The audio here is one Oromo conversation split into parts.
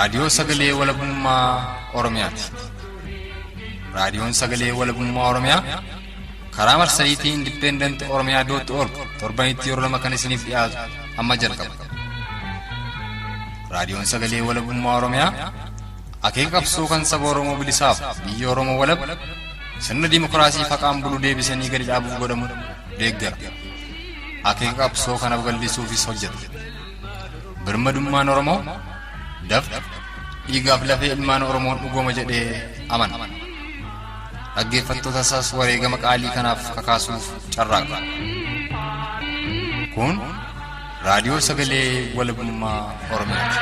Raadiyoo Sagalee Walabummaa Oromiyaati. Raadiyoon Sagalee Walabummaa Oromiyaa karaa marsariitii Independent Oromiyaa dot org torbanitti yeroo lama kan isiniif dhiyaatu amma jalqaba. Raadiyoon Sagalee Walabummaa Oromiyaa akeeka qabsoo kan saba Oromoo bilisaaf biyya Oromoo walab sirna dimookiraasii faqaan bulu deebisanii gadi dhaabuuf godhamu deeggara. Akeeka qabsoo kana babal'isuufis hojjeta. Birmadummaan Oromoo dafqa dhiigaaf lafee ilmaan Oromoon dhugooma jedhee amana. Dhaggeeffattoota isaas wareegama qaalii kanaaf kakaasuuf carraaqa. Kun raadiyoo sagalee walabummaa Oromiyaati.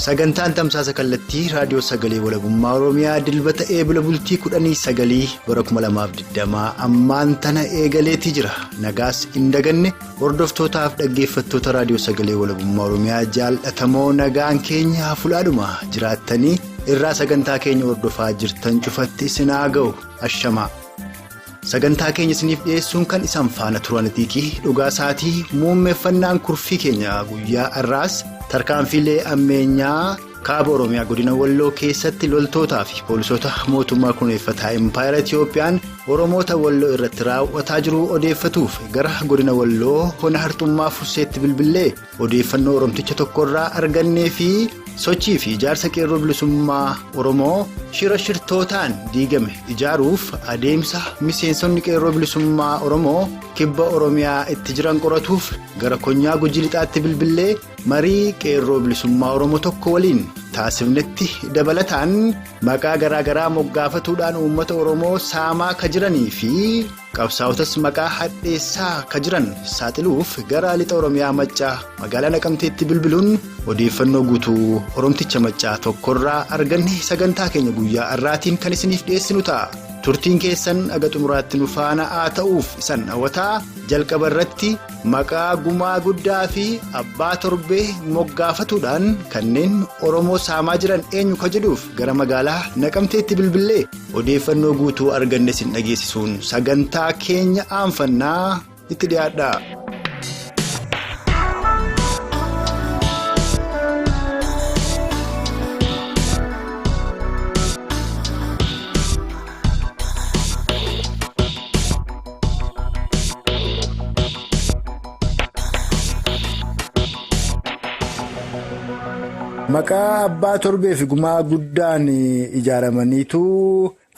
Sagantaan tamsaasa kallattii raadiyoo sagalee walabummaa Oromiyaa dilbata eebila bultii 19 bara 2020 ammaan tana eegaleetii jira. Nagaas hin daganne hordoftootaaf dhaggeeffattoota raadiyoo sagalee walabummaa Oromiyaa jaallatamoo nagaan keenya fuulaadhuma jiraattanii irraa sagantaa keenya hordofaa jirtan cufatti isin haa ga'u ashamaa. Sagantaa keenya isiniif dhiyeessuun kan isaan faana turaniitiiki dhugaa isaatii muummeeffannaan kurfii keenya guyyaa har'aas tarkaanfiilee ammeenyaa kaaba Oromiyaa godina Walloo keessatti loltootaa fi poolisoota mootummaa kunuunfataa Impaayera Itiyoophiyaan Oromoota Walloo irratti raawwataa jiru odeeffatuuf gara godina Walloo hona harxummaa furseetti bilbilee odeeffannoo Oromticha tokkorraa argannee fi sochii fi ijaarsa qeerroo bilisummaa Oromoo shira shirtootaan diigame ijaaruuf adeemsa miseensonni qeerroo bilisummaa Oromoo kibba Oromiyaa itti jiran qoratuuf gara konyaa Gujii lixaatti bilbilee marii qeerroo bilisummaa Oromoo tokko waliin taasifnetti dabalataan maqaa garaagaraa moggaafatuudhaan uummata Oromoo saamaa ka jiranii fi qabsaa'otas maqaa hadheessaa ka jiran saaxiluuf gara lixa Oromiyaa Maccaa magaalaa Naqamteetti bilbiluun odeeffannoo guutuu Oromticha Maccaa tokkorraa arganne sagantaa keenya guyyaa har'aatiin kan isiniif dhiyeessinu ta'a. Turtiin keessan aga xumuraatti nu faana haa ta'uuf isan hawwataa jalqaba irratti maqaa gumaa guddaa fi abbaa torbee moggaafatuudhaan kanneen Oromoo saamaa jiran eenyu ka jedhuuf gara magaalaa Naqamteetti bilbilee odeeffannoo guutuu arganne isin dhageessisuun sagantaa keenya aanfannaa itti dhiyaadha. Maqaa abbaa torbee fi gumaa guddaan ijaaramaniitu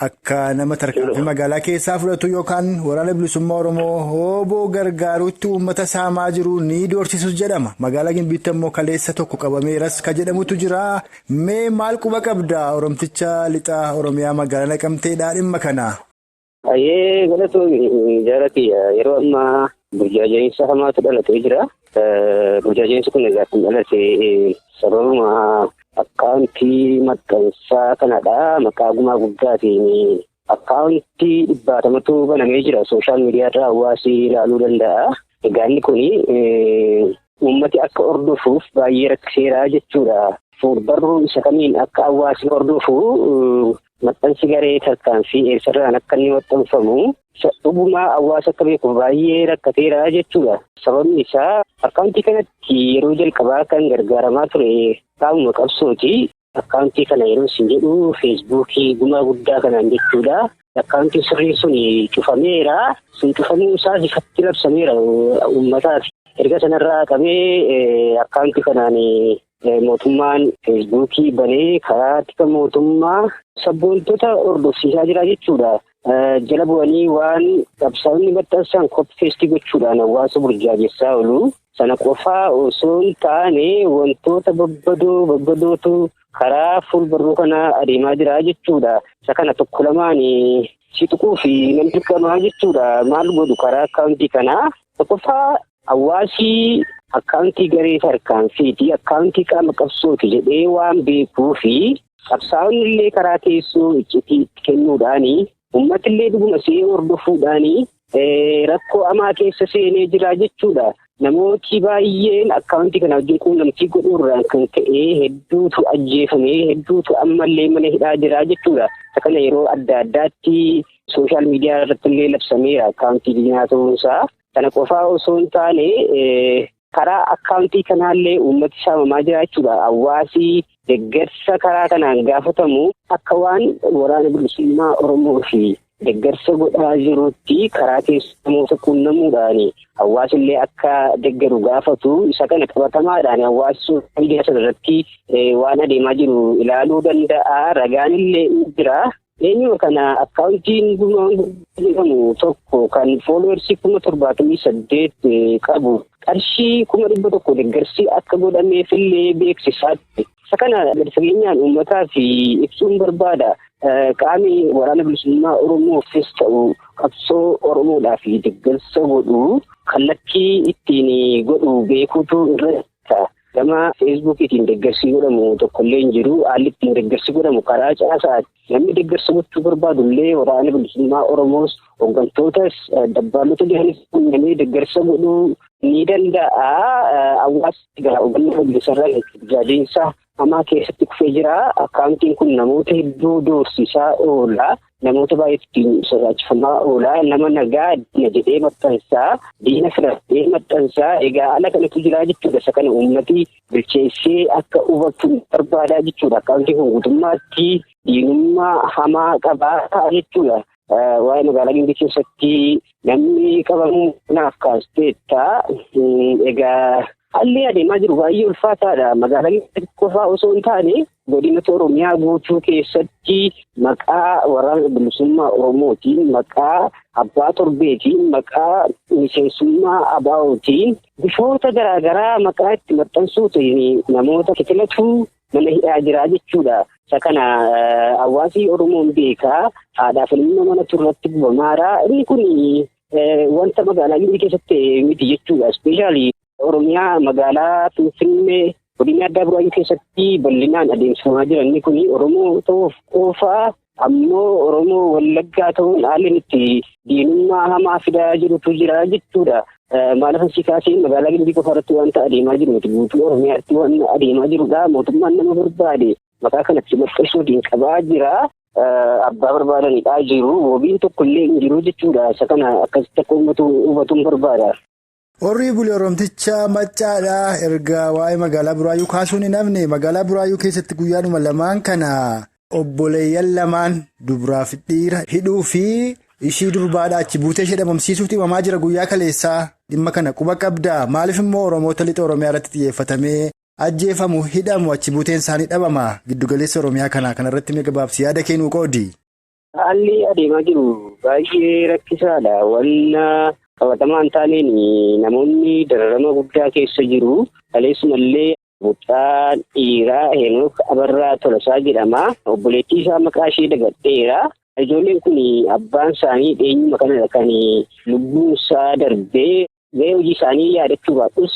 akka nama tarkaanfii magaalaa keessaa fudhatu yookaan waraana bilisummaa Oromoo hooboo gargaaruutti uummata saamaa jiru ni doorsisus jedhama. Magaalaa Gimbiitti immoo kaleessa tokko qabameeras ka jedhamutu jira. Mee maal quba qabda Oromticha lixa Oromiyaa magaalaa Naqamteedhaa dhimma kana? Ayyee galatoomii jaalati yeroo ammaa burjaaja'insa hamaatu dhalatee jira. Burjaaja'insi kun egaa kan dhalate sababuma akkaawuntii maxxansaa kanadha. Maqaa gumaa guddaatiin akkaawuntii dhibbaatamatu banamee jira. Sooshaal miidiyaa irraa hawaasi ilaaluu danda'a. Egaa inni kun uummati akka hordofuuf baay'ee rakkiseera jechuudha. Fuulbarruu isa kamiin akka hawaasni hordofu maxxansi garee tarkaanfii eessarraan akka inni maxxanfamu dhugumaa hawaasa akka beekuuf baay'ee rakkateera jechuudha. Sababni isaa akkaawuntii kanatti yeroo jalqabaa kan gargaaramaa ture qaamuma qabsooti. Akkaawuntii kana yeroo isin jedhu feesbuukii gumaa guddaa kanaan jechuudha. Akkaawuntiin sirriin sun cufameera. Sun cufamuu isaas ifatti labsameera uummataaf. Erga sanarraa qabee akkaawuntii kanaan mootummaan feesbuukii banee karaa tika mootummaa sabboontota hordofsiisaa jira jechuudha. Jala bu'anii waan qabsaa'onni maxxansan koppii gochuudhaan hawaasa burjaajessaa oolu. Sana qofaa osoo hin taane wantoota babbadootu karaa fuulbarruu kana adeemaa jira jechuudha. Isa kana tokko lamaan si tuquu fi namni dirqamaa jechuudha. Maal godhu karaa akkaawuntii kanaa? Tokkoffaa hawaasi akkaawuntii garee tarkaanfiiti. Akkaawuntii qaama qabsooti jedhee waan beekuu fi qabsaa'onni illee karaa teessoo iccitii itti kennuudhaani uummati illee dhuguma see hordofuudhaani rakkoo hamaa keessa seenee jira jechuudha. Namooti baay'een akkaawuntii kana wajjin quunnamtii godhuurraan kan ka'e hedduutu ajjeefame, hedduutu ammallee mana hidhaa jira jechuudha. Isa kana yeroo adda addaatti sooshaal miidiyaa irratti illee labsameera akkaawuntii diinaa ta'uunsaa. Kana qofaa osoo hin taane karaa akkaawuntii kanaallee uummati saamamaa jira jechuudha. Hawaasi deeggarsa karaa kanaan gaafatamu akka waan waraana bilisummaa Oromoo fi deeggarsa godhaa jirutti karaa keessa namoota quunnamuudhaan hawaasillee akka deeggaru gaafatu. Isa kana qabatamaadhaan hawaasi sooshaal miidiyaa irratti waan adeemaa jiru ilaaluu danda'a. Ragaan illee ni jira. Eenyuma kana akkaawuntiin gumaan jedhamu tokko kan fooloowersii 78,000 qabu qarshii 100,000 deeggarsi akka godhameefillee beeksisaatti. Isa kana gadi fageenyaan uummataa fi ibsuun barbaada. Qaamni waraana bilisummaa Oromoofis ta'u qabsoo Oromoodhaa fi deeggarsa godhu kallattii ittiin godhu beekuutu irratti. Gama Feesbuukiitiin deeggarsi godhamu tokkollee hin jiru. Haalli ittiin deeggarsi godhamu karaa caasaati. Namni deeggarsa gochuu barbaadullee waraana bilisummaa Oromoos hooggantootas dabbaalota jiranis quunnamee deeggarsa godhuu ni danda'a. Hawaasni gara hubannoo bilisarraa tajaajilsa hamaa keessatti kufee jira. Akkaawuntiin kun namoota hedduu doorsisaa oola. Namoota baay'ee ittiin sodaachifamaa oola. Nama nagaa diina jedhee maxxansaa, diina filatee maxxansaa. Egaa haala kanatu jira jechuudha. Isa kana uummati bilcheessee akka hubatu barbaadaa jechuudha. Akkaawuntiin kun guutummaatti diinummaa hamaa qabaa jechuudha. Waa'ee magaalaa Gimbii keessatti namni qabamuu kanaaf kaasteetta. Egaa haalli adeemaa jiru baay'ee ulfaataadha. Magaalaa Gimbii qofaa osoo hin taane godinota Oromiyaa guutuu keessatti maqaa waraana bilisummaa Oromootiin, maqaa abbaa torbeetiin, maqaa miseensummaa ABO'tiin bifoota garaagaraa maqaa itti maxxansuutiin namoota fitilatu mana hidhaa jira jechuudha. Isa kana hawaasi Oromoon beekaa haadhaaf ilma mana turratti gubamaadha. Inni kun wanta magaalaa Gimbii keessatti miti jechuudha. Ispeeshaalii Oromiyaa magaalaa Finfinnee godina addaa Buraayyuu keessatti bal'inaan adeemsifamaa jira. Inni kun Oromoo ta'uuf qofaa ammoo Oromoo Wallaggaa ta'uun haalli itti diinummaa hamaa fidaa jirutu jira jechuudha. Maaliif si kaasee magaalaa Gimbii qofa irratti wanta adeemaa jiru miti, guutuu Oromiyaatti waan adeemaa jirudha. Mootummaan nama barbaade maqaa kanatti maxxansuutiin qabaa jira. Abbaa barbaadanidhaa jiru. Wabiin tokkollee hin jiru jechuudha. Isa kana akkasitti akka hubatuun barbaada. Horrii bulee Oromticha Maccaadhaa erga waa'ee magaalaa Buraayyuu kaasuun hin hafne. Magaalaa Buraayyuu keessatti guyyaanuma lamaan kana obboleeyyan lamaan dubaraa fi dhiira hidhuu fi ishii durbaadhaa achi buutee ishee dhabamsiisuutti himamaa jira guyyaa kaleessaa. Dhimma kana quba qabdaa. Maaliif immoo Oromoota lixa Oromiyaa irratti xiyyeeffatamee ajjeefamu hidhamu achi buuteen isaanii dhabama giddugaleessa Oromiyaa kanaa kanarratti mee gabaabsi yaada kennuu qoodi. Haalli adeemaa jiru baay'ee rakkisaadha. Wanna qabatamaa hin taaneen namoonni dararama guddaa keessa jiru. Kaleessumallee mucaa dhiiraa Henook Abarraa Tolasaa jedhama. Obboleettii isaa maqaa ishee dagadheera. Ijoolleen kun abbaan isaanii dheenyuma kanadha kan lubbuun isaa darbee gahee hojii isaanii yaadachuu baadhus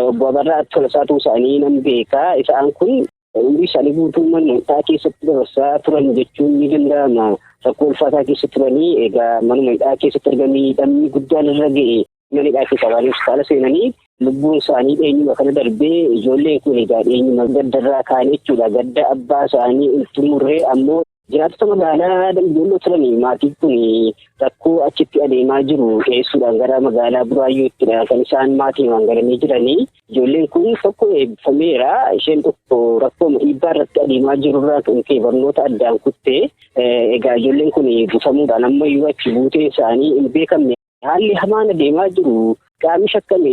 obbo Abarraa Tolasaa ta'uu isaanii nan beeka. Isaan kun umurii isaanii guutuu mana hidhaa keessatti dabarsaa turan jechuun ni danda'ama. Rakkoo ulfaataa keessa turanii egaa manuma hidhaa keessatti argamanii dhamni guddaan irra ga'e mana hidhaa keessaa baanii hospitaala seenanii lubbuun isaanii dheenyuma kana darbee ijoolleen kun egaa dheenyuma gaddarraa ka'an jechuudha. Gadda abbaa isaanii hin xumurree ammoo jiraattota magaalaa Dambidolloo turanii maatiin kun rakkoo achitti adeemaa jiru dhiyeessuudhaan gara magaalaa Buraayyuuttidha kan isaan maatiiwwan galanii jiranii. Ijoolleen kun tokko eebbifameera. Isheen tokko rakkoo dhiibbaa irratti adeemaa jirurraa kan ka'e barnoota addaan kuttee egaa ijoolleen kun buufamuudhaan ammayyuu achi buutee isaanii hin beekamne. Haalli hamaan adeemaa jiru qaamni shakkame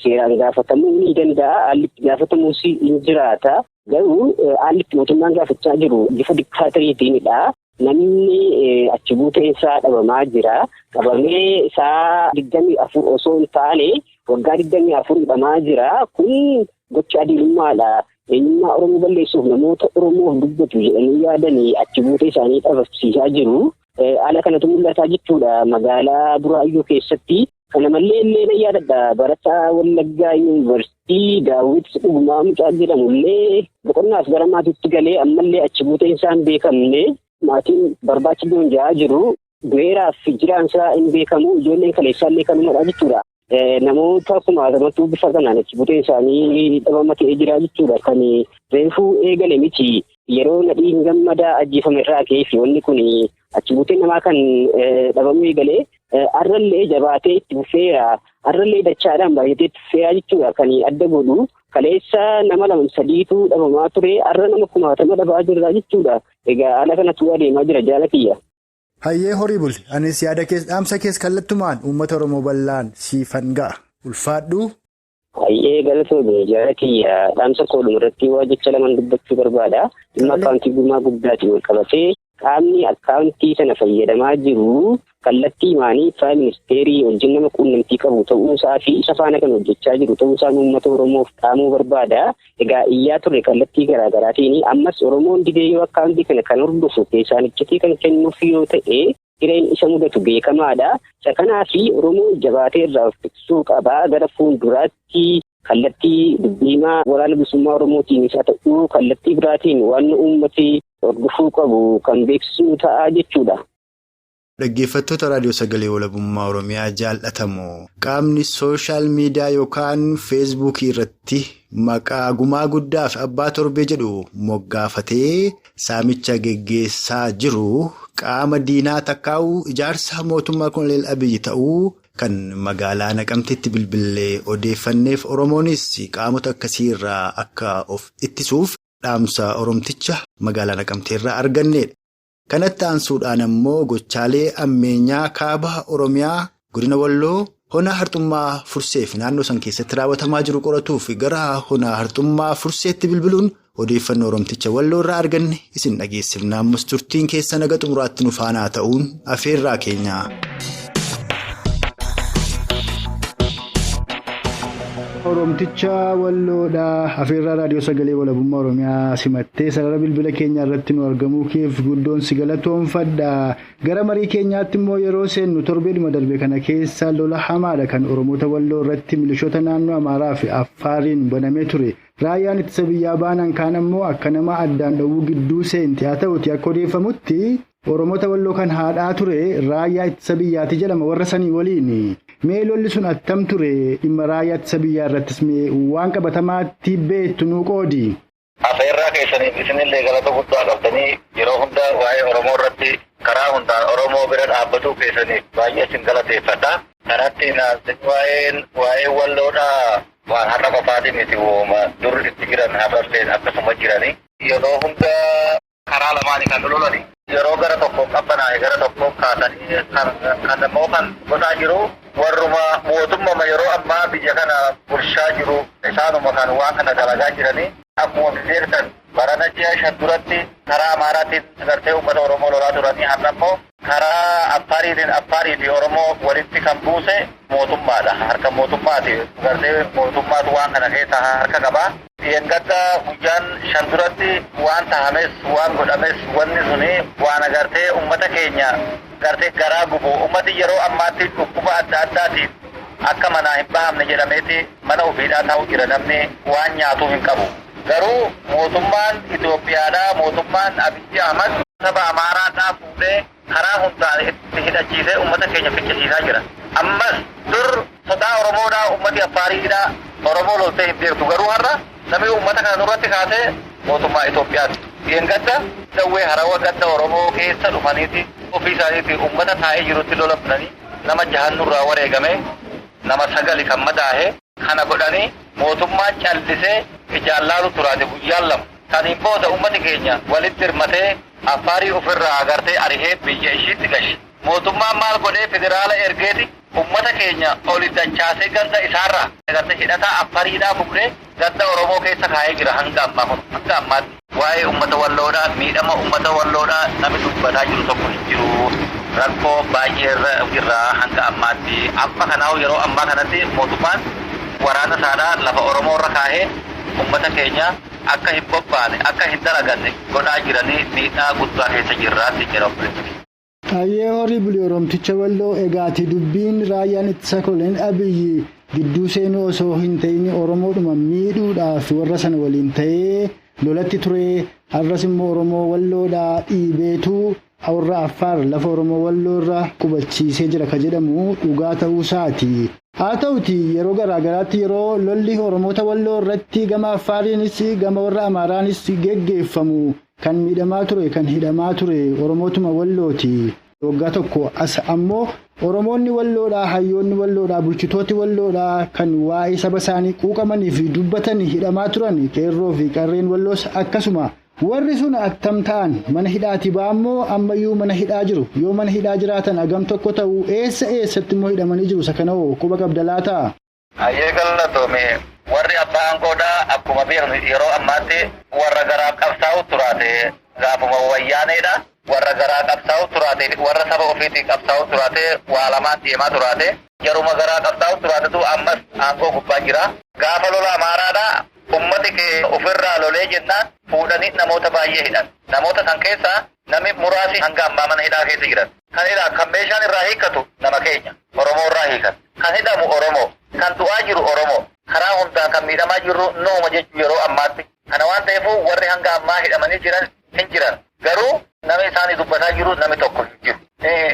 seeraan gaafatamuu ni danda'a. Haalli itti gaafatamuus hin jiraata. Garuu haalli itti mootummaan gaafachaa jiru bifa diktaateriitiinidha. Namni achi buutee isaa dhabamaa jira. Qabamee isaa 24 osoo hin taane waggaa 24 hidhamaa jira. Kun gocha adiinummaadha. Eenyummaa Oromoo balleessuuf namoota Oromoof dubbatu jedhanii yaadanii achi buutee isaanii dhabamsiisaa jiru. Haala kanatu mul'ataa jechuudha magaalaa Buraayyuu keessatti. Kana malee illee na yaadadha. Barataa Wallaggaa Yuunivarsiitii Daawit Dhugumaa Mucaa jedhamu illee boqonnaaf gara maatiitti galee ammallee achi buuteen isaa hin beekamne. Maatiin barbaacha doon ja'aa jiru. Du'eeraaf jiraan isaa hin beekamu. Ijoolleen kaleessaa illee kanumadha jechuudha. Namoota kumaatamatu bifa kanaan achi buteen isaanii dhabama ta'ee jira jechuudha. Kan reefuu eegale miti yeroo Nadhiin Gammadaa ajjeefame irraa ka'ee wanni kun achi buteen namaa kan dhabamuu eegalee har'allee jabaatee itti fufeera. Har'allee dachaadhaan baay'atee itti fufeera jechuudha. Kan adda godhu kaleessa nama lama sadiitu dhabamaa ture har'a nama kumaatama dhabaa jirra jechuudha. Egaa haala kanatu adeemaa jira jaala kiyya. Hayyee horii buli. Anis yaada kees dhaamsa kees kallattumaan uummata Oromoo bal'aan siifan ga'a. Ulfaadhu. Hayyee galatoomii jaala kiyya dhaamsa koodhuma irratti waa jecha lamaan dubbachuu barbaada. Dhimma akkaawuntii gumaa guddaatiin wal qabatee qaamni akkaawuntii sana fayyadamaa jiru kallattii maanii Piraayim Ministeerii wajjin nama quunnamtii qabu ta'uusaa fi isa faana kan hojjechaa jiru ta'uusaa uummata Oromoof dhaamuu barbaada. Egaa iyyaa turre kallattii garaagaraatiin ammas Oromoon didee yoo akkaawuntii kana kan hordofu keessaan iccitii kan kennuuf yoo ta'e hireen isa mudatu beekamaadha. Isa kanaafi Oromoon jabaatee irraa of tiksuu qabaa gara fuulduraatti kallattii dubbiimaa waraana bilisummaa Oromootiin isa ta'uu kallattii biraatiin waan uummati hordofuu qabu kan beeksisuu ta'a jechuudha. Dhaggeeffattoota raadiyoo sagalee walabummaa Oromiyaa jaallatamoo qaamni sooshaal miidiyaa yookaan feesbuukii irratti maqaa gumaa guddaa fi abbaa torbee jedhu moggaafatee saamicha geggeessaa jiru qaama diinaa takkaa'uu ijaarsa mootummaa Koloneel Abiyyi ta'uu kan magaalaa Naqamteetti bilbilee odeeffanneef Oromoonis qaamota akkasii irraa akka of ittisuuf dhaamsa Oromticha magaalaa Naqamteerraa argannedha. Kanatti aansuudhaan ammoo gochaalee ammeenyaa kaaba Oromiyaa godina Walloo hona harxummaa Furseef naannoo san keessatti raawwatamaa jiru qoratuuf gara hona harxummaa Furseetti bilbiluun odeeffannoo Oromticha Walloo irraa arganne isin dhageessifna. Ammas turtiin keessa naga xumuraatti nu faanaa ta'uun afeerraa keenya. Oromticha Walloodha. Afeerraa raadiyoo sagalee walabummaa Oromiyaa simattee sarara bilbila keenyaa irratti nu argamuu keef guddoon si galatoonfadha. Gara marii keenyaatti immoo yeroo seennu torbeedhuma darbe kana keessa lola hamaadha kan Oromoota Walloo irratti milishoota naannoo Amaaraa fi Affaariin banamee ture. Raayyaan ittisa biyyaa baanan kaan ammoo akka nama addaan dhowwuu gidduu seente haa ta'uti akka odeeffamutti Oromoota Walloo kan haadhaa ture raayyaa ittisa biyyaati jedhama warra sanii waliin. Mee lolli sun attam ture dhimma raayyaa ittisa biyyaa irrattis mee waan qabatamaatti beektu nuu qoodi. Afeerraa keessaniif isinillee galata guddaa qabdanii yeroo hunda waa'ee Oromoo irratti karaa hundaan Oromoo bira dhaabbatuu keessaniif baay'ee isin galateeffadha. Kanatti waa'ee Walloodhaa waan har'a qofaatiin miti uuma dur itti jiran har'allee akkasuma jiranii yeroo hunda karaa lamaanii kan lolani. Yeroo gara tokko qabbanaa'e gara tokko kaasanii kan immoo kan godhaa jiru warruma mootummaa yeroo ammaa biyya kana bulchaa jiru isaanuma kan waan kana dalagaa jiranii akkuma beektan barana ji'a 5 duratti karaa Amaaraatiin gartee uummata Oromoo lolaa turanii har'a immoo karaa Affaariitiin Affaarii fi Oromoo walitti kan buuse mootummaadha. Harka mootummaati. Gartee mootummaatu waan kana keessaa harka qaba. Yengata guyyaan 5 duratti waan tahames waan godhames wanni suni waan agartee uummata keenya gartee garaa gubu uummati yeroo ammaatti dhukkuba adda addaatiif akka manaa hin bahamne jedhameeti mana ofiidhaa taa'u jira namni waan nyaatu hin qabu. Garuu mootummaan Itoophiyaadhaa mootummaan Abiyyi Ahmad saba Amaaraadhaa fuudhee karaa hundaan itti hidhachiisee uummata keenya ficcisiisaa jira. Ammas dur sodaa Oromoodhaa uummati Affaariidhaa Oromoo loltee hin beektu garuu har'a namni uummata kana nurratti kaasee mootummaa Itoophiyaati. Yengata dawwee harawaa gadda Oromoo keessa dhufaniiti ofii isaaniitti uummata taa'ee jirutti lola bananii nama 6 nurraa wareegame nama 9 kan madaahe kana godhanii mootummaan callisee ijaan laalu turaate guyyaan 2. Saniin booda uummati keenya walitti hirmatee Affaarii ofirraa agartee arihee biyya ishiitti gashe. Mootummaan maal godhee federaala ergeeti uummata keenya oli dachaasee ganda isaarraa agartee hidhataa Affaariidhaa fuudhee ganda Oromoo keessa kaa'ee jira hanga ammaa kun hanga ammaatti. Waa'ee uummata Walloodhaa miidhama uummata Walloodhaa namni dubbataa jiru tokko hin jiru. Rakkoo baay'ee irra jirra hanga ammaatti. Amma kanaaf yeroo ammaa kanatti mootummaan waraana isaadhaa lafa Oromoo irra kaa'ee uummata keenya akka hin bobbaane akka hin dalaganne godhaa jiranii miidhaa guddaa keessa jirraatti jira obboleessi. Hayyee horii buli Oromticha Walloo egaati dubbiin raayyaan ittisa Koloneel Abiyyi gidduu seenuu osoo hin ta'in Oromoodhuma miidhuudhaaf warra sana waliin ta'ee lolatti ture har'as immoo Oromoo Walloodhaa dhiibeetu warra Affaar lafa Oromoo Walloo irra qubachiisee jira ka jedhamu dhugaa ta'uu isaati. Haa ta'uti yeroo garaagaraatti yeroo lolli Oromoota Walloo irratti gama Affaariinis gama warra Amaaraanis geggeeffamu kan miidhamaa ture kan hidhamaa ture Oromootuma Wallooti. Waggaa tokko as ammoo Oromoonni Walloodhaa, hayyoonni Walloodhaa, bulchitooti Walloodhaa kan waa'ee saba isaanii quuqamanii fi dubbatan hidhamaa turan qeerroo fi qarreen Walloos akkasuma. Warri sun attam ta'an mana hidhaati ba'ammoo ammayyuu mana hidhaa jiru. Yoo mana hidhaa jiraatan hagam tokko ta'u eessa eessatti immoo hidhamanii jiru? Isa kana hoo quba qabda laata? Hayyee galatoome warri abbaa aangoodhaa akkuma beeknu yeroo ammaatti warra garaaf qabsaa'u turaate gaafuma wayyaaneedha. Warra garaa qabsaa'u turaate warra saba ofiitiin qabsaa'u turaate waa lamaan deemaa turaate yeruma garaa qabsaa'u turaatetu ammas aangoo gubbaa jira. Gaafa lola Amaaraadhaa ummati kee ofirraa lolee jennaan fuudhanii namoota baay'ee hidhan. Namoota san keessaa namni muraasi hanga ammaa mana hidhaa keessa jiran. Kan hidhaa kan meeshaan irraa hiikkatu nama keenya Oromoo irraa hiikan. Kan hidhamu Oromoo, kan du'aa jiru Oromoo, karaa hundaan kan miidhamaa jirru nooma jechuu yeroo ammaatti. Kana waan ta'eef warri hanga ammaa hidhamanii jiran hin jiran. Garuu namni isaanii dubbataa jiru namni tokko hin jiru.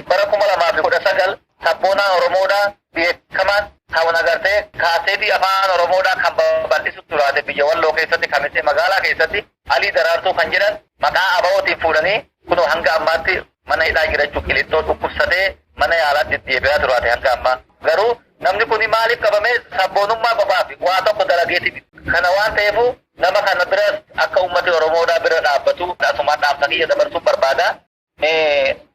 Bara 2019 sabboonaan Oromoodhaa beekamaan kan agartee kaaseetii afaan Oromoodhaa kan babal'isu turaate biyya Walloo keessatti kamisee magaalaa keessatti Alii Daraartuu kan jedhan maqaa ABO'tiin fuudhanii kunoo hanga ammaatti mana hidhaa jira jechuun qilixxoo dhukkubsatee mana yaalaatti deddeebi'aa turaate hanga ammaa. Garuu namni kun maaliif qabamee sabboonummaa qofaaf waa tokko dalageeti. Kana waan ta'eef nama kana bira akka uummati Oromoodhaa bira dhaabbatu asumaan dhaamsa kiyya dabarsuun barbaada.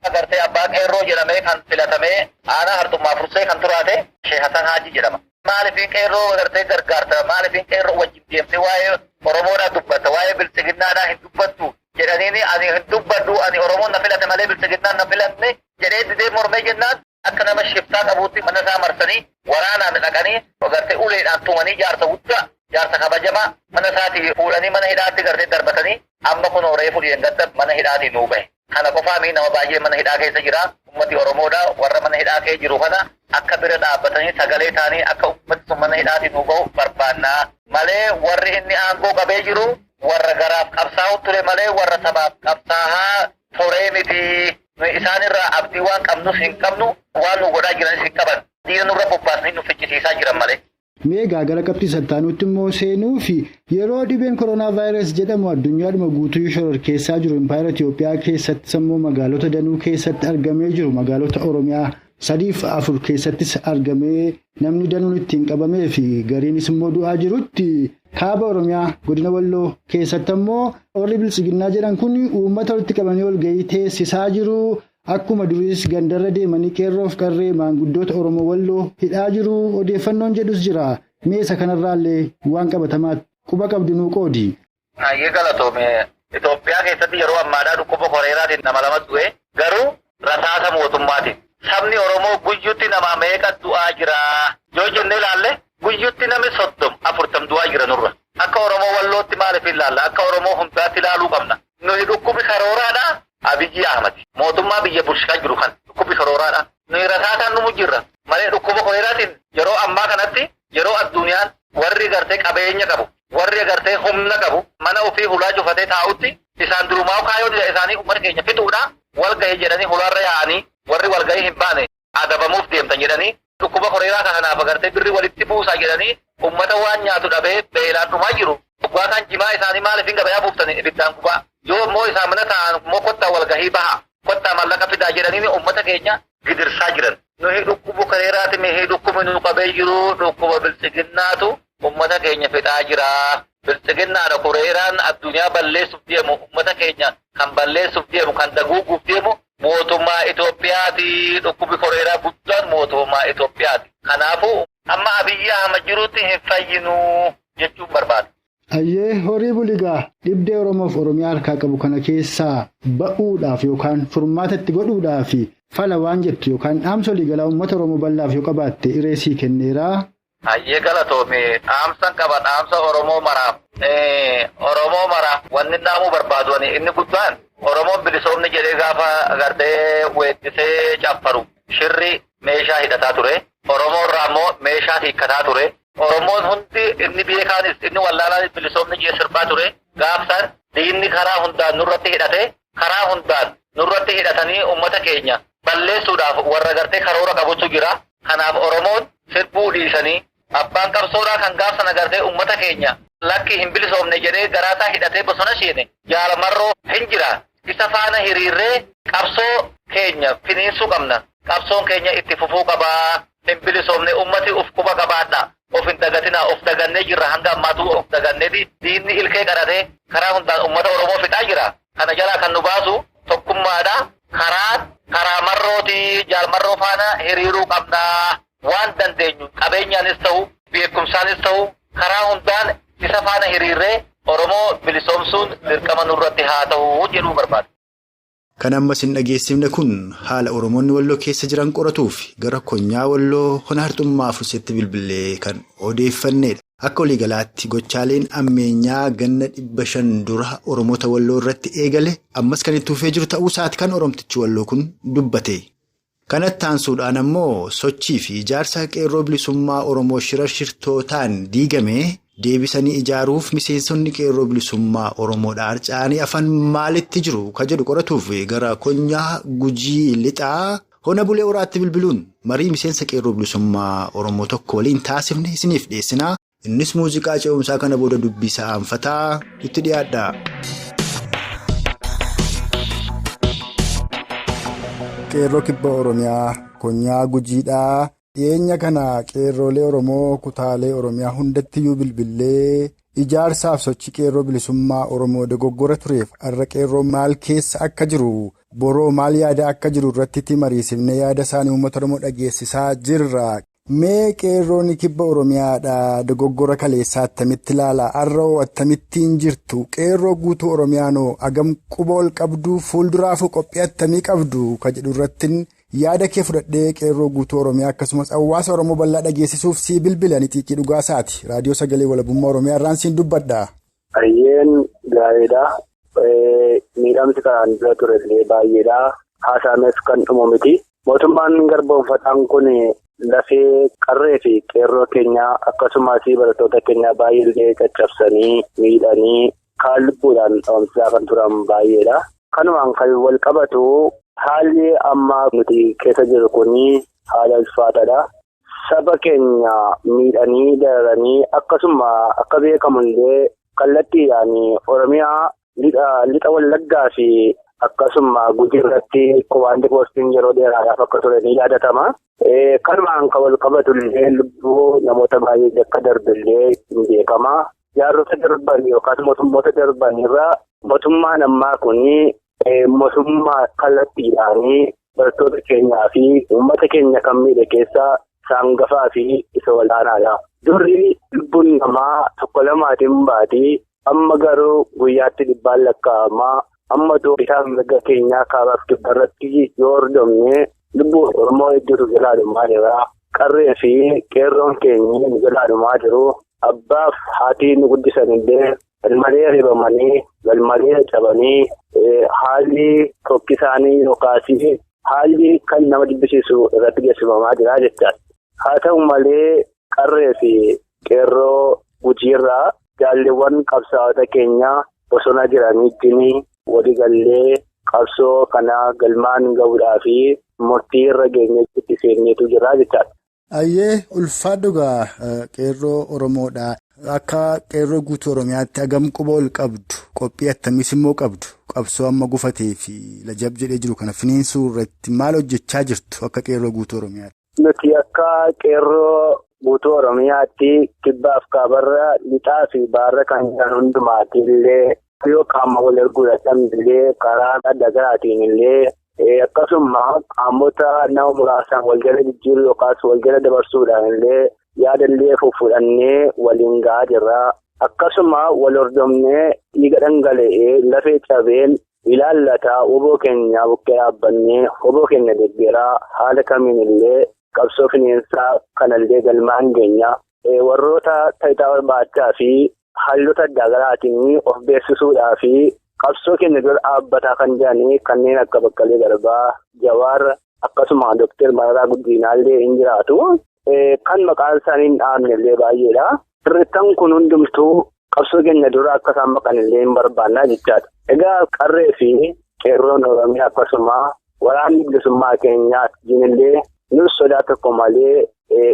Agartee abbaa qeerroo jedhamee kan filatamee aanaa hartummaa fursee kan turaate Sheekh Hasan Haaji jedhama. Maaliif qeerroo agartee gargaarta? Maaliif qeerroo wajjin deemtee waa'ee Oromoodhaa dubbatta? Waa'ee biltsiginnaadhaa hin dubbattu jedhaniini ani hin dubbadhu ani Oromoon na filate malee biltsiginnaan na filanne jedhee didee mormee jennaan akka nama shiftaa qabuutti mana isaa marsanii waraanaan dhaqanii agartee uleedhaan tumanii jaarsa guddaa jaarsa kabajamaa mana isaatii fuudhanii mana hidhaatti gartee darbatanii amma kun reefu dhiyeengatti mana hidhaatii nuu bahe. Kana qofaa mii nama baay'ee mana hidhaa keessa jira. Ummati Oromoodha warra mana hidhaa keessa jiru kana akka bira dhaabbatanii sagalee ta'anii akka ummati sun mana hidhaatii nuu bahu barbaannaa malee warri inni aangoo qabee jiru warra garaaf qabsaa'u ture malee warra sabaaf qabsaa'aa turee miti. Isaan irraa abdii waan qabnus hin qabnu waan nu godhaa jiranis hin qaban. Diina nurra bobbaasanii nu ficcisiisaa jiran malee. Mee gaagara qabxii sattaanutti immoo seenuu fi yeroo dhibeen koronaa vaayirasii jedhamu addunyaadhuma guutuu shororkeessaa jiru impaayera Itiyoophiyaa keessatti sammuu magaalota danuu keessatti argamee jiru magaalota Oromiyaa 3 fi 4 keessattis argamee namni danuun ittiin qabamee fi gariinis immoo du'aa jirutti kaaba Oromiyaa godina Walloo keessatti ammoo warri biltsiginnaa jedhan kun uummata walitti qabanii walgahii teessisaa jiru. Akkuma duriis gandarra deemanii qeerroof qarree maanguddoota Oromoo Walloo hidhaa jiru odeeffannoon jedhus jira. Meesa kanarraallee waan qabatamaa quba qabdu nuu qoodi. Hayyee galatoome Itoophiyaa keessatti yeroo ammaadhaa dhukkuba koreeraatiin nama lama du'e garuu rasaasa mootummaatiin. Sabni Oromoo guyyutti nama meeqa du'aa jira yoo jennee ilaalle guyyutti namni 30 40 du'aa jira nurra. Akka Oromoo Wallootti maaliif ilaalla? Akka Oromoo hundaatti ilaaluu qabna. Nuyi dhukkubi karooraadhaa. Abiyyi Ahmad mootummaa biyya bulchaa jiru kan dhukkubi karooraadha. Nuyi rasaasaan numu jirra malee dhukkuba koreeraatiin yeroo ammaa kanatti yeroo addunyaan warri gartee qabeenya qabu warri gartee humna qabu mana ofii hulaa cufatee taa'utti isaan durumaa kaayoo isaanii uummata keenya fixuudha walgahii jedhanii hulaarra yaa'anii warri walgahii hin baane adabamuuf deemtan jedhanii dhukkuba koreeraa kanaaf agartee birri walitti buusaa jedhanii uummata waan nyaatu dhabee beelaan dhumaa jiru. Dhugaataan jimaa isaanii maaliif hin gabayaa buuftanii ibiddaan gubaa? Yoo immoo isaan mana taa'an immoo kottaa walgahii baha kottaa maallaqa fidaa jedhanii uummata keenya gidirsaa jiran. Nuyi dhukkuba koreeraati mihi dhukkubi nu qabee jiru dhukkuba biltsiginnaatu uummata keenya fixaa jira. Biltsiginnaadha koreeraan addunyaa balleessuuf deemu uummata keenya kan balleessuuf deemu kan daguuguuf deemu mootummaa Itoophiyaati. Dhukkubi koreeraa guddaan mootummaa Itoophiyaati. Kanaafuu amma Abiyyi Ahmad jirutti hin fayyinu jechuun barbaada. Hayyee horii buligaa dhibdee Oromoof Oromiyaa harkaa qabu kana keessaa ba'uudhaaf yookaan furmaata itti godhuudhaaf fala waan jettu yookaan dhaamsa waliigalaa uummata Oromoo bal'aaf yoo qabaatte iree sii kenneera. Hayyee galatoome dhaamsan qaba dhaamsa Oromoo maraaf. Oromoo maraaf wanni dhaamuu barbaadu inni guddaan Oromoon bilisoomni jedhee gaafa agartee weettisee caffaru shirri meeshaa hidhataa ture. Oromoo irraa immoo meeshaa hiikkataa ture. Oromoon hundi inni beekaanis inni wallaalaanis bilisoomni jee sirbaa ture. Gaafsan diinni karaa hundaan nurratti hidhate karaa hundaan Nurratti hidhatanii uummata keenya balleessuudhaaf warra gartee karoora qabutu jira. Kanaaf Oromoon sirbuu dhiisanii abbaan qabsoodhaa kan gaaf sana gartee uummata keenya lakki hin bilisoomne jedhee garaasaa hidhatee bosona seene Jaal Marroo hin jira. Isa faana hiriirree qabsoo keenya finiinsuu qabna. Qabsoon keenya itti fufuu qabaa. Hin bilisoomne ummati uf quba qabaadha. Of hin dagatinaa, of dagannee jirra hanga ammaatu of daganneeti. Diinni ilkee qaratee karaa hundaan uummata Oromoo fixaa jira. Kana jalaa kan nu baasu tokkummaadha. Karaa Marrooti Jaal Marroo faana hiriiruu qabnaa. Waan dandeenyu qabeenyaanis ta'u beekumsaanis ta'u karaa hundaan isa faana hiriirree Oromoo bilisoomsuun dirqama nurratti haa ta'u jedhuu barbaada. Kan ammas hin dhageessifne kun haala Oromoonni Walloo keessa jiran qoratuuf gara konyaa Walloo hona harxummaa Furseetti bilbilee kan odeeffannedha. Akka waliigalaatti gochaaleen ammeenyaa ganna 500 dura Oromoota Walloo irratti eegale ammas kan itti fufee jiru ta'uu isaati kan Oromtichi Walloo kun dubbate. Kanatti aansuudhaan ammoo sochii fi ijaarsa qeerroo bilisummaa Oromoo shirtootaan diigame deebisanii ijaaruuf miseensonni qeerroo bilisummaa Oromoodhaa harca'anii afaan maalitti jiru ka jedhu qoratuuf gara konyaa Gujii Lixaa hona Bulee Horaatti bilbiluun marii miseensa qeerroo bilisummaa Oromoo tokko waliin taasifne isiniif dhiyeessinaa. Innis muuziqaa ce'umsaa kana booda dubbisaa aanfataa itti dhiyaadha. Qeerroo kibba Oromiyaa konyaa Gujiidhaa. Dhiyeenya kana qeerroolee Oromoo kutaalee Oromiyaa hundattiyyuu bilbilee ijaarsaaf sochii qeerroo bilisummaa Oromoo dogoggora tureef har'a qeerroo maal keessa akka jiru boroo maal yaada akka jiru irratti mariisifnee yaada isaanii uummata Oromoo dhageessisaa jirra. Mee qeerroon kibba Oromiyaadhaa dogoggora kaleessaa attamitti ilaala? Har'a hoo akkamittiin jirtu? Qeerroo guutuu Oromiyaanoo hagam quba ol qabdu? Fuulduraafuu qophii attamii qabdu? Ka jedhu irratti yaada kee fudhadhee qeerroo guutuu Oromiyaa akkasumas hawaasa Oromoo bal'aa dhageessisuuf sii bilbilani xiiqii dhugaasaati. Raadiyoo Sagalee Walabummaa Oromiyaa irraan siin dubbadha. Baay'een gaariidha. Miidhamsi kanaan dura ture illee baay'eedha. Haasaames kan dhumu miti. Mootummaan garboomfataan kun lafee qarree fi qeerroo keenyaa akkasumas barattoota keenyaa baay'ee caccabsanii miidhanii kaan lubbuudhaan dhabamsiisaa kan turan baay'eedha. Kanumaan kan wal qabatu haalli ammaa nuti keessa jirru kun haala ulfaataadha. Saba keenya miidhanii dararanii akkasuma akka beekamu illee kallattiidhaan Oromiyaa lixa Wallaggaa fi akkasuma Gujii irratti komaandii poostiin yeroo dheeraadhaaf akka ture ni yaadatama. Kanumaan kan wal qabatu illee lubbuu namoota baay'ee akka darbe illee ni beekama. Jaarrota darban yookaas mootummoota darban irraa mootummaan ammaa kun mootummaa kallattiidhaan barattoota keenyaa fi uummata keenya kan miidhe keessaa saangafaa fi isa olaanaadha. Durri lubbuun namaa tokko lamaatiin baatii amma garuu guyyaatti dhibbaan lakkaa'ama. Amma bitaa mirga keenyaa kaabaaf kibba irratti yoo hordofne lubbuu Oromoo hedduutu jalaa dhumaa jira. Qarree fi qeerroon keenya nu jalaa dhumaa jiru. Abbaaf haatii nu guddisan illee galmalee reebamanii galmalee cabanii haalli tokkisaanii yookaas haalli kan nama jibbisiisu irratti geessifamaa jira jechaadha. Haa ta'u malee qarree fi qeerroo Gujiirraa jaalleewwan qabsaa'ota keenyaa bosona jiraniitiin waliigallee qabsoo kana galmaan gahuudhaa fi murtii irra geenye itti seenneetu jira jechaadha. Ayyee ulfaadhugaa qeerroo Oromoodha. Akka qeerroo guutuu Oromiyaatti hagam quba ol qabdu qophii attamiis immoo qabdu qabsoo amma gufatee fi lajab jedhee jiru kana finiinsuu irratti maal hojjechaa jirtu akka qeerroo guutuu Oromiyaatti? Nuti akka qeerroo guutuu Oromiyaatti kibbaaf kaabarra lixaa fi baarra kan jiran hundumaatti illee yoo qaama wal erguu dadhabne karaa adda garaatiin illee akkasuma qaamota nama muraasaan wal jala jijjiiruu yookaas wal jala dabarsuudhaan illee yaada illee fuudhannee waliin gahaa jirra. Akkasuma wal hordofnee dhiiga dhangala'ee lafee cabeen ilaallataa hoboo keenya bukkee dhaabbannee hoboo keenya deeggaraa haala kamiin illee qabsoo fineensaa kanallee galmaan geenya. Warroota taayitaa barbaachaa fi hallota adda garaatiin of beeksisuudhaa fi qabsoo keenya dura dhaabbataa kan jiranii kanneen akka Baqqalee Garbaa, Jawaar akkasuma Dookter Mararaa Guddinaallee hin jiraatu. Kan maqaan isaanii hin dhahamne illee baay'eedha. Sirrittan kun hundumtuu qabsoo keenya dura akka isaan maqan illee hin barbaannaa jechaadha. Egaa qarree fi Qeerroon Oromiyaa akkasuma waraanni bilisummaa keenyaa illee nus sodaa tokko malee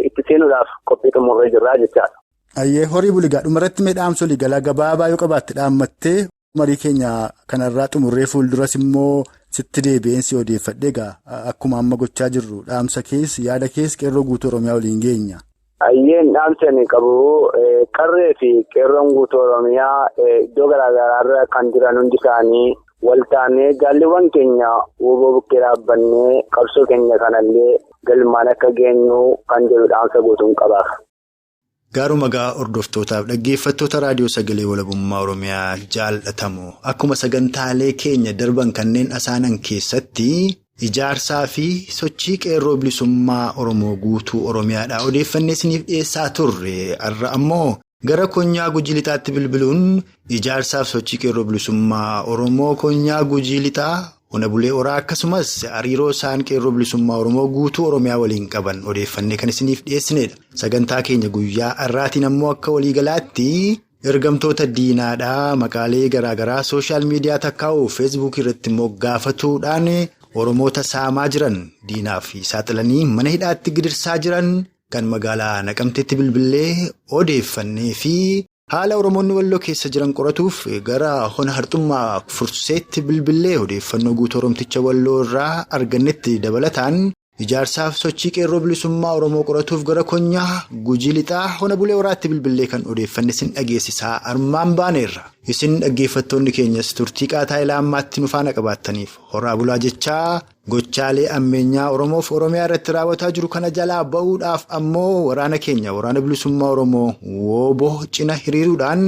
itti seenuudhaaf qophii xumurree jirra jechaadha. Ayyee horii buligaa dhumarratti mee dhaamsa waliigalaa gabaabaa yoo qabaatte dhaammattee marii keenya kanarraa xumurree fuulduras immoo sitti deebi'een si odeeffadhe egaa akkuma amma gochaa jirru dhaamsa keessa yaada keessa qeerroo guutuu Oromiyaa waliin geenya. Ayyeen dhaamsa inni qabu qarree fi qeerroon guutuu Oromiyaa iddoo garaagaraarra kan jiran hundi isaanii waltaanee jaalliwwan keenya WBO bukkee dhaabbannee qabsoo keenya kanallee galmaan akka geenyu kan jedhu dhaamsa guutuun qabaaf. Gaaruma gaa hordoftootaaf dhaggeeffattoota raadiyoo sagalee walabummaa Oromiyaa jaallatamu akkuma sagantaalee keenya darban kanneen asaanan keessatti ijaarsaa fi sochii qeerroo bilisummaa Oromoo guutuu Oromiyaadhaa odeeffannee isiniif dhiyeessaa turre har'a ammoo gara konyaa Gujii Lixaatti bilbiluun ijaarsaaf sochii qeerroo bilisummaa Oromoo konyaa Gujii Lixaa Ona Bulee Horaa akkasumas hariiroo isaan qeerroo bilisummaa Oromoo guutuu Oromiyaa waliin qaban odeeffannee kan isiniif dhiyeessinedha. Sagantaa keenya guyyaa har'aatiin ammoo akka waliigalaatti ergamtoota diinaadhaa maqaalee garaagaraa sooshaal miidiyaa takkaa'u feesbuukii irratti immoo gaafatuudhaan Oromoota saamaa jiran diinaaf saaxilanii mana hidhaatti gidirsaa jiran kan magaalaa Naqamteetti bilbilee odeeffannee fi haala Oromoonni Walloo keessa jiran qoratuuf gara hona harxummaa furseetti bilbilee odeeffannoo guutuu Oromticha Walloo irraa argannetti dabalataan ijaarsaaf sochii qeerroo bilisummaa Oromoo qoratuuf gara konyaa Gujii Lixaa Ona Bulee Horaatti bilbilee kan odeeffanne isin dhageessisaa armaan baaneerra. Isin dhaggeeffattoonni keenyas turtii qaataa ilaa ammaatti nu faana qabaattaniif horaa bulaa jechaa gochaalee ammeenyaa Oromoof Oromiyaa irratti raawwataa jiru kana jalaa ba'uudhaaf ammoo waraana keenya waraana bilisummaa Oromoo WBO cina hiriiruudhaan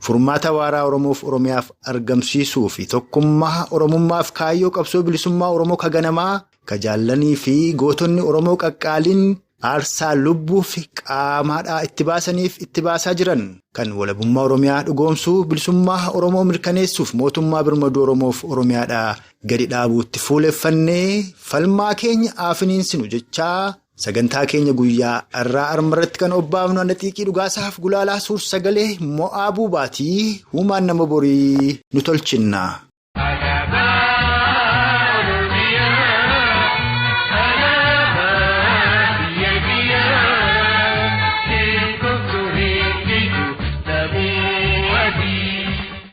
furmaata waaraa Oromoof Oromiyaaf argamsiisuu fi tokkummaa Oromummaaf kaayyoo qabsoo bilisummaa Oromoo kaganamaa ka jaallanii fi gootonni Oromoo qaqqaaliin aarsaa lubbuu fi qaamaadhaa itti baasaniif itti baasaa jiran kan walabummaa Oromiyaa dhugoomsuu bilisummaa Oromoo mirkaneessuuf mootummaa birmaduu Oromoof Oromiyaadhaa gadi dhaabuutti fuuleffannee falmaa keenya aafiniinsinu jechaa sagantaa keenya guyyaa har'aa armarratti kan obbaafnu anna xiiqii dhugaasaaf gulaalaa suur sagalee mo'aa buubaatii huumaan nama borii nu tolchinna.